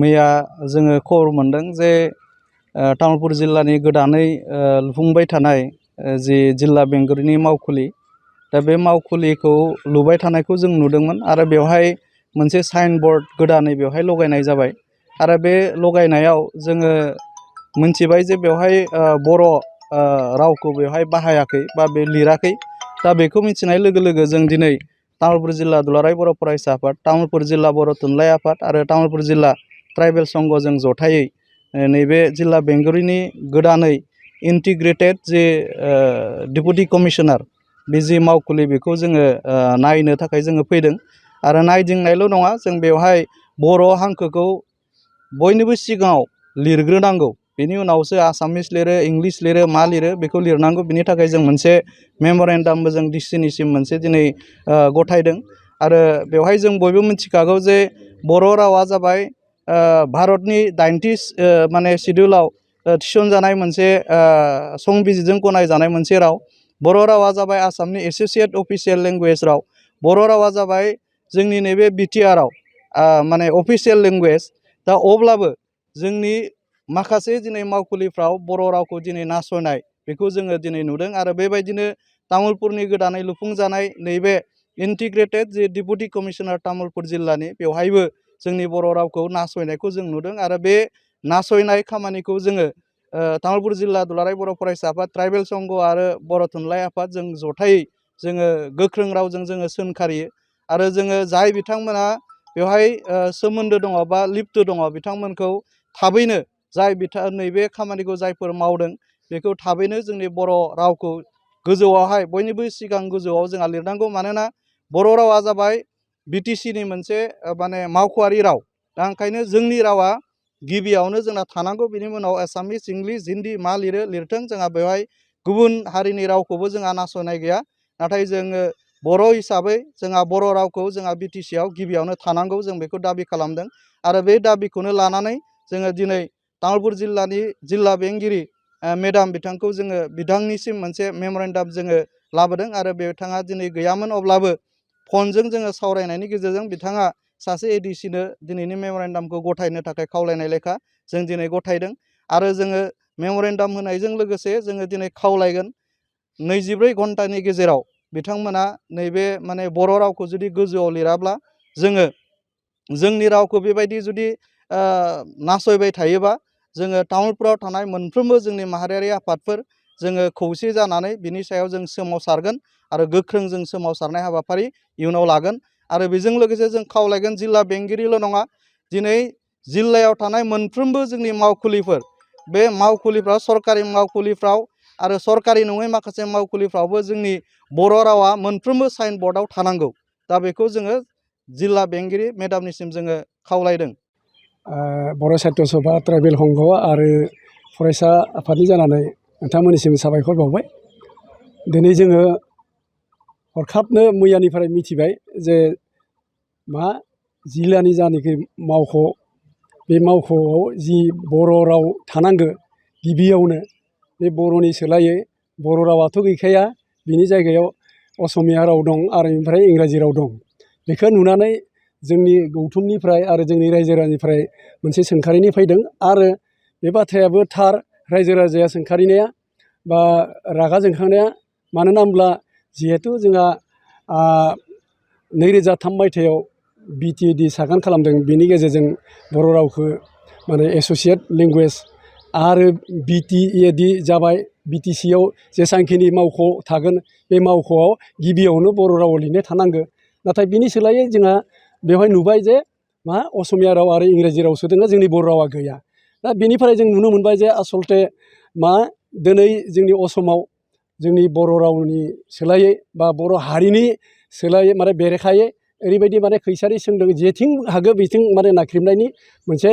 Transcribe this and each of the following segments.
मैया जोङो खबर मोनदों जे तामुलपुर जिल्लानि गोदानै लुफुंबाय थानाय जि जिल्ला बेंगिरिनि मावखुलि दा बे मावखुलिखौ लुबाय थानायखौ जों नुदोंमोन आरो बेवहाय मोनसे साइन बर्ड गोदानै बेवहाय लगायनाय जाबाय आरो बे लगायनायाव जोङो मोनथिबाय जे बेवहाय बर' रावखौ बेवहाय बाहायाखै बा बे लिराखै दा बेखौ मिथिनाय लोगो लोगो जों दिनै तामुलपुर जिल्ला दुलाराय बर' फरायसा आफाद, तामुलपुर जिल्ला बर' थुनलाइ आफाद आरो तामुलपुर जिल्ला ट्राइबेल संघजों जथायै नैबे जिल्ला बेंगिरिनि गोदानै इन्टिग्रेटेड जे डेपुटि कमिशनार बे जि मावखुलि बेखौ जोङो नायनो थाखाय जोङो फैदों आरो नायदिंनायल' नङा, जों बेवहाय बर' हांखोखौ बयनिबो सिगाङाव लिरग्रोनांगौ, बेनि उनावसो आसामिस लिरो, इंलिस लिरो, मा लिरो बेखौ लिरनांगौ। बिनि थाखाय जों मोनसे मेम'रेन्डामबो जों डिसिनिसिम मोनसे दिनै गथायदों आरो बेवहाय जों बयबो मिथिखागौ जे बर' रावा जाबाय भारतनि 90 माने शिडिउलाव थिसनजानाय मोनसे संबिजिरजों गनायजानाय मोनसे राव। बर' रावा जाबाय आसामनि एस'सियेट अफिसियेल लेंगुवेज राव। बर' रावा जाबाय जोंनि नैबे बिटिआरआव माने अफिसियेल लेंगुवेज। दा अब्लाबो जोंनि माखासे दिनै मावखुलिफ्राव बर' रावखौ दिनै नासयनाय बेखौ जोङो दिनै नुदों आरो बेबायदिनो तामुलपुरनि गोदानै लुफुंजानाय नैबे इन्टिग्रेटेड जे डेपुटि कमिशनार तामुलपुर जिल्लानि बेवहायबो जोंनि बर' रावखौ नासयनायखौ जों नुदों आरो बे नासयनाय खामानिखौ जोङो तामुलपुर जिल्ला दुलाराय बर' फरायसा आफाद, ट्राइबेल संघ आरो बर' थुनलाइ आफाद जों जथायै जोङो गोख्रों रावजों जोङो सोंखारियो आरो जोङो जाय बिथांमोना बेवहाय सोमोन्दो दङ बा लिप्त दङ बिथांमोनखौ थाबैनो नैबे खामानिखौ जायफोर मावदों बेखौ थाबैनो जोंनि बर' रावखौ गोजौआवहाय बयनिबो सिगां गोजौआव जोंहा लिरनांगौ। मानोना बर' रावा जाबाय बिटिसिनि मोनसे माने मावख'आरि राव। दा ओंखायनो जोंनि रावा गिबियावनो जोंना थानांगौ, बिनि उनाव एसामिस, इंलिस, हिन्दी मा लिरो लिरथों, जोंहा बेवहाय गुबुन हारिनि रावखौबो जोंहा नासयनाय गैया। नाथाय जोङो बर' हिसाबै जोंहा बर' रावखौ जोंहा बिटिसिआव गिबियावनो थानांगौ, जों बेखौ दाबि खालामदों आरो बे दाबिखौनो लानानै जोङो दिनै तामुलपुर जिल्लानि जिल्ला बेंगिरि मेडाम बिथांखौ जोङो बिथांनिसिम मोनसे मेम'रेन्डाम जोङो लाबोदों आरो बिथाङा दिनै गैयामोन, अब्लाबो फनजों जोङो सावरायनायनि गेजेरजों बिथाङा सासे एडिसिनो दिनैनि मेम'रेन्डामखौ गथायनो थाखाय खावलायनाय लेखा जों दिनै गथायदों आरो जोङो मेम'रेन्डाम होनायजों लोगोसे जोङो दिनै खावलायगोन 24 घन्टानि गेजेराव बिथांमोना नैबे माने बर' रावखौ जुदि गोजौआव लिराब्ला जोङो जोंनि रावखौ बेबायदि जुदि नासयबाय थायोबा जोङो तामुलपुराव थानाय मोनफ्रोमबो जोंनि माहारियारि आफादफोर जोङो खौसे जानानै बिनि सायाव जों सोमावसारगोन आरो गोख्रों जों सोमावसारनाय हाबाफारि इयुनाव लागोन आरो बेजों लोगोसे जों खावलायगोन जिल्ला बेंगिरिल' नङा, दिनै जिल्लायाव थानाय मोनफ्रोमबो जोंनि मावखुलिफोर, बे मावखुलिफ्राव सरकारि मावखुलिफ्राव आरो सरकारि नङै माखासे मावखुलिफ्रावबो जोंनि बर' रावा मोनफ्रोमबो साइन बर्डआव थानांगौ। दा बेखौ जोङो जिल्ला बेंगिरि मेडामनिसिम जोङो खावलायदों। बर' साहित्य सभा, ट्राइबेल संघ आरो फरायसा आफादनि जानानै नोंथांमोननिसिम साबायखर बावबाय। दिनै जोङो हरखाबनो मैयानिफ्राय मिथिबाय जे जिल्लानि जानाखि मावख' बे मावख'आव जि बर' राव थानांगो, गिबियावनो बे बर'नि सोलायै बर' रावाथ' गैखाया, बिनि जायगायाव असमिया राव दं आरो ओमफ्राय इंराजि राव दं। बेखौ नुनानै जोंनि गौथुमनिफ्राय आरो जोंनि रायजो राजानिफ्राय मोनसे सोंखारिनाय फैदों आरो बे बाथ्रायाबो थार, रायजो राजाया सोंखारिनाया बा रागा जोंखांनाया। मानोना होनब्ला जिहेथु जोंहा 2003 मायथाइयाव बिटिएडि सागान खालामदों, बिनि गेजेरजों बर' रावखौ माने एस'सियेट लेंगुवेज आरो बिटिएडि जाबाय, बिटिसिआव जेसांखिनि मावख' थागोन बे मावख'आव गिबियावनो बर' रावाव लिरनाय थानांगो। नाथाय बिनि सोलायै जोंहा बेवहाय नुबाय जे असमिया राव आरो इंराजि राव सोदों, जोंनि बर' रावा गैया। दा बेनिफ्राय जों नुनो मोनबाय जे आसलथे दिनै जोंनि असमाव जोंनि बर' रावनि सोलायै बा बर' हारिनि सोलायै माने बेरेखायै ओरैबायदि माने खैसारि सोंदों, जेथिं हागो बेथिं माने नाख्रेबनायनि मोनसे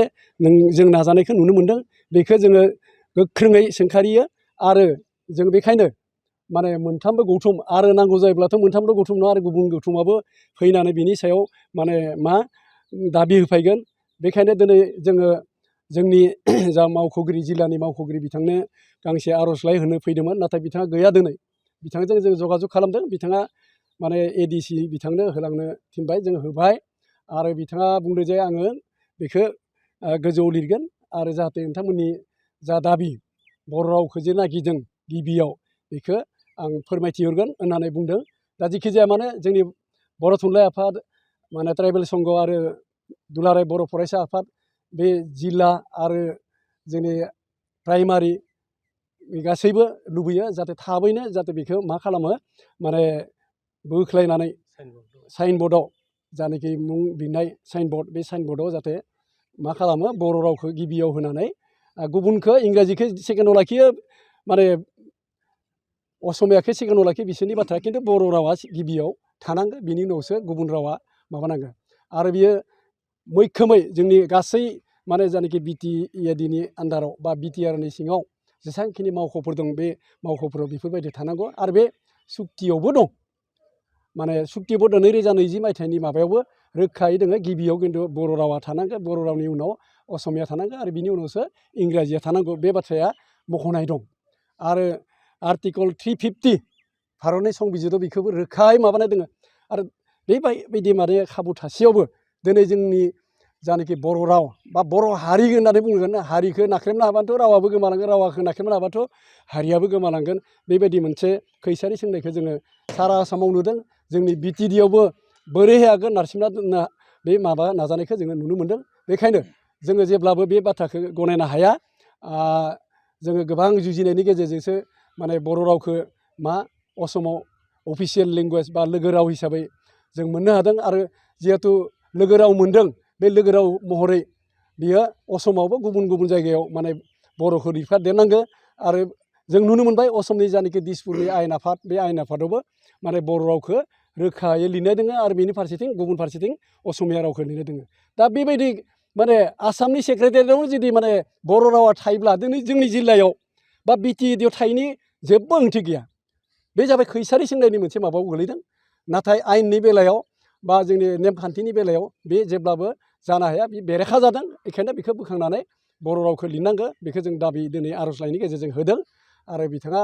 जों नाजानायखौ नुनो मोनदों। बेखौ जोङो गोख्रोङै सोंखारियो आरो जों बेखायनो माने मोनथामबो गौथुम आरो नांगौ जायोब्लाथ' मोनथामबो गौथुम नङा आरो गुबुन गौथुमाबो फैनानै बिनि सायाव माने दाबि होफैगोन। बेखायनो दिनै जोङो जोंनि जा मावख'गिरि, जिल्लानि मावख'गिरि बिथांनो गांसे आर'जलाइ होनो फैदोंमोन, नाथाय बिथाङा गैया दिनै। बिथांजों जों जगाजग खालामदों, बिथाङा माने एडिसि बिथांनो होलांनो थिनबाय, जों होबाय आरो बिथाङा बुंदों जे आङो बेखौ गोजौआव लिरगोन आरो जाहाथे नोंथांमोननि जा दाबि बर' रावखौ जे नागिरदों गिबियाव बेखौ आं फोरमायथिहरगोन होननानै बुंदों। दा जिखि जाया मानो जोंनि बर' थुनलाइ आफाद माने ट्राइबेल संघ आरो दुलाराय बर' फरायसा आफाद बे जिल्ला आरो जोंनि प्राइमारि गासैबो लुबैयो जाहाथे थाबैनो जाहाथे बेखौ मा खालामो माने बोख्लायनानै साइनबर्डआव जानाखि मुं बिनाय साइनबर्ड बे साइनबर्डआव जाहाथे मा खालामो बर' रावखौ गिबियाव होनानै गुबुनखौ इंराजिखौ सेकेन्डआव लाखियो माने असमियाखौ सेकेन्डआव लाखियो बिसोरनि बाथ्रा खिन्थु बर' रावा गिबियाव थानांगौ बिनि उनावसो गुबुन रावा माबानांगौ आरो बियो मैखोमै जोंनि गासै माने जानाखि बिटिएडिनि आन्दाराव बा बिटिआरनि सिङाव जेसेबांखिनि मावख'फोर दं बे मावख'फोराव बेफोरबायदि थानांगौ आरो बे सुक्तियावबो दं माने सुक्ति बर्ड 2020 मायथाइनि माबायावबो रोखायै दङ गिबियाव खिन्थु बर' रावा थानांगौ बर' रावनि उनाव असमिया थानांगौ आरो बिनि उनावसो इंराजिया थानांगौ बे बाथ्राया मख'नाय दं आरो आर्टिकल 350 भारतनि संबिजिराव बेखौबो रोखायै माबानाय दङ आरो बेबायदि माने खाबु थासेयावबो दिनै जोंनि जानाखि बर' राव बा बर' हारि होननानै बुंगोन हारिखौ नाख्रेबनो हाबाथ' रावाबो गोमालांगोन रावखौ नाख्रेबनो हाबाथ' हारियाबो गोमालांगोन बेबायदि मोनसे खैसारि सोंनायखौ जोङो सारा आसामाव नुदों जोंनि बिटिडिआवबो बोरैहाय हागोन नारसिनना दोननो बे माबा नाजानायखौ जोङो नुनो मोनदों बेखायनो जोङो जेब्लाबो बे बाथ्राखौ गनायनो हाया जोङो गोबां जुजिनायनि गेजेरजोंसो माने बर' रावखौ मा असमाव अफिसियेल लेंगुवेज बा लोगो राव हिसाबै जों मोननो हादों आरो जिहेथु लोगो राव मोनदों बे लोगो राव महरै बियो असमावबो गुबुन गुबुन जायगायाव माने बर'खौ रिफादेरनांगौ आरो जों नुनो मोनबाय असमनि जानाखि दिसपुरनि आयेन आफाद बे आयेन आफादावबो माने बर' रावखौ रोखायै लिरनाय दङ आरो बेनि फारसेथिं गुबुन फारसेथिं असमिया रावखौ लिरनाय दङ दा बेबायदि माने आसामनि सेक्रेटारियावनो जुदि माने बर' रावा थायोब्ला दिनै जोंनि जिल्लायाव बा बिटिएडिआव थायैनि जेबो ओंथि गैया बे जाबाय खैसारि सोंनायनि मोनसे माबायाव गोलैदों नाथाय आयेननि बेलायाव बा जोंनि नेमखान्थिनि बेलायाव बे जेब्लाबो जानो हाया बे बेरेखा जादों बेखायनो बेखौ बोखांनानै बर' रावखौ लिरनांगौ बेखौ जों दाबि दिनै आर'जलाइनि गेजेरजों होदों आरो बिथाङा